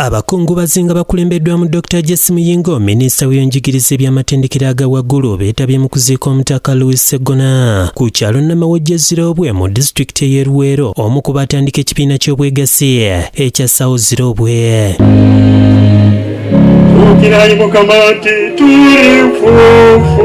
Abakungubazi nga bakulembeddwamu Dr. Jesse Muyingo, minisita w'ebyenjigiriza eby'amatendekero aga waggulu, beetabye mu kuziika Omutaka Louis Sseggona ku kyalo Namawojje Zirobwe mu disitulikiti ey'e Luweero, omu ku baatandika ekibiina ky'obwegassi ekya Sawo Zirobwe. Tuukirayi Mukama nti tuli nfuufu.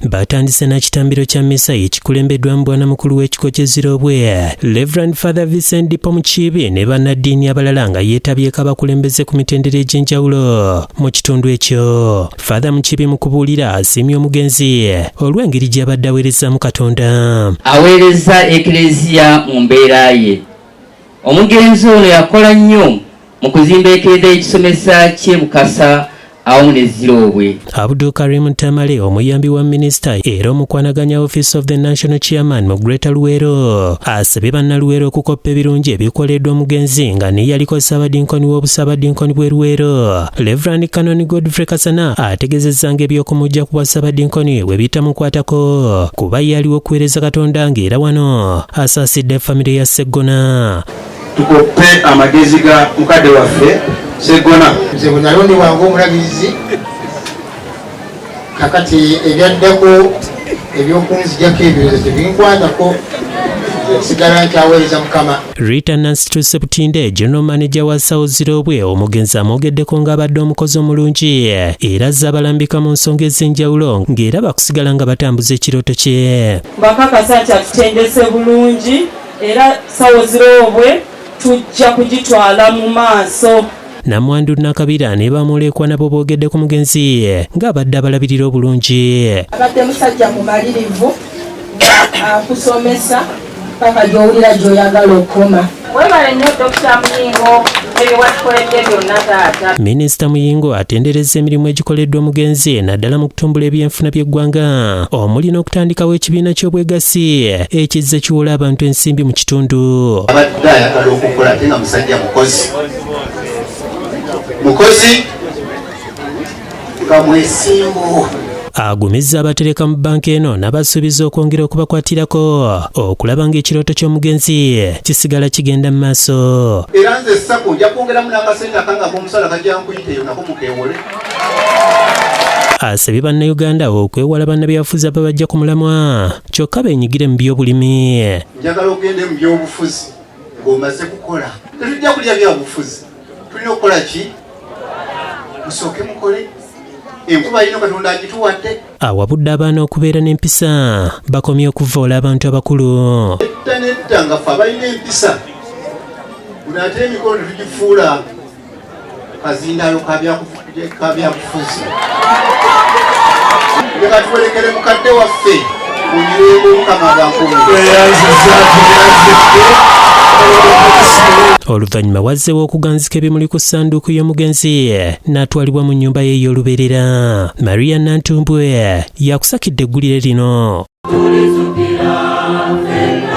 Batandise na kitambiro kya mmisa ekikulembeddwamu bwanamukulu w'ekiko ky'e Zirobwe, Reverend Father Vincent Dipo Mukiibi ne bannaddiini abalala nga yeetabyeko abakulembeze ku mitendera egy'enjawulo mu kitundu ekyo. Father Mukiibi mu kubuulira asiimye omugenzi olw'engeri gy'abadde aweerezaamu Katonda. Aweereza Eklezia mu mbeera ye. Omugenzi ono yakola nnyo mu kuzimba ekeeda ekisomesa ky'e Bukasa awamu ne Ziroobwe. Abdul Karim Tamale, omuyambi wa minisita era omukwanaganya Office of the National Chairman mu Greater Luweero, asabye bannaluweero okukoppa ebirungi ebikoleddwa omugenzi nga ne yaliko Ssaabadinkoni w'Obusaabadinkoni bw'e Luweero, Reverend Canon Godfrey Kasana, ategeezezza ng'eby'okumujja ku bwa Ssaabadinkoni bwe bitamukwatako kuba ye aliwo okuweereza Katonda, ng'era wano asaasidde famire ya Sseggona. Tukoppe amagezi ga mukadde waffe Sseggona. Nze bwe nalondebwa ng'omulabirizi, kakati ebyaddako ebyokunzijako ebyo tebinkwatako, nsigala nkyaweereza Mukama. Rita Nancy Sebutinde, General Manager wa Sawo Zirobwe, omugenzi amwogeddeko ng'abadde omukozi omulungi era azze abalambika mu nsonga ez'enjawulo, ng'era bakusigala nga batambuza ekirooto kye. Mbakakasa nti atutendese bulungi era Sawo Zirobwe tujja kugitwala mu maaso. Namwandu Nakabira ne bamulekwa nabo boogedde ku mugenzi ng'abadde abalabirira obulungi. Abadde musajja mumalirivu, akusomesa paka gy'owulira gy'oyagala okukoma. Webale nnyo Dr. Muyingo ebyo watukoledde byonna taata. Minisita Muyingo atenderezza emirimu egikoleddwa omugenzi naddala mu kutumbula ebyenfuna by'eggwanga, omuli n'okutandikawo ekibiina ky'obwegassi ekizze kiwola abantu ensimbi mu kitundu. Abadde ayagala okukola ate nga musajja mukozi, mukozi nga mwesimbu. Agumizza abatereka mu bbanka eno n'abasuubiza okwongera okubakwatirako okulaba ng'ekirooto ky'omugenzi kisigala kigenda mu maaso. Era nze SACCO nja kwongeramu n'akasente akange ak'omusala kajja nkuyita eyo nako mukeewole. Asabye Bannayuganda okwewala bannabyabufuzi ababajja ku mulamwa kyokka beenyigire mu byobulimi. Njagala ogende mu byobufuzi ng'omaze kukola. Tetujja kulya byabufuzi, tulina okukola ki? Musooke mukole. Enkuba yino Katonda agituwadde. Awabudde abaana okubeera n'empisa, bakomye okuvvoola abantu abakulu. Nedda nedda, nga ffe abalina empisa buno ate emikolo tetugifuula kazindaalo ka byabufuzi. Leka tuwerekere mukadde waffe mu mirembe, Omukama abankuumire. Oluvannyuma wazzeewo okuganzika ebimuli ku ssanduuku y'omugenzi n'atwalibwa mu nnyumba ye ey'olubeerera. Maria Nantumbwe yakusakidde eggulire lino. Tulizukira ffenna.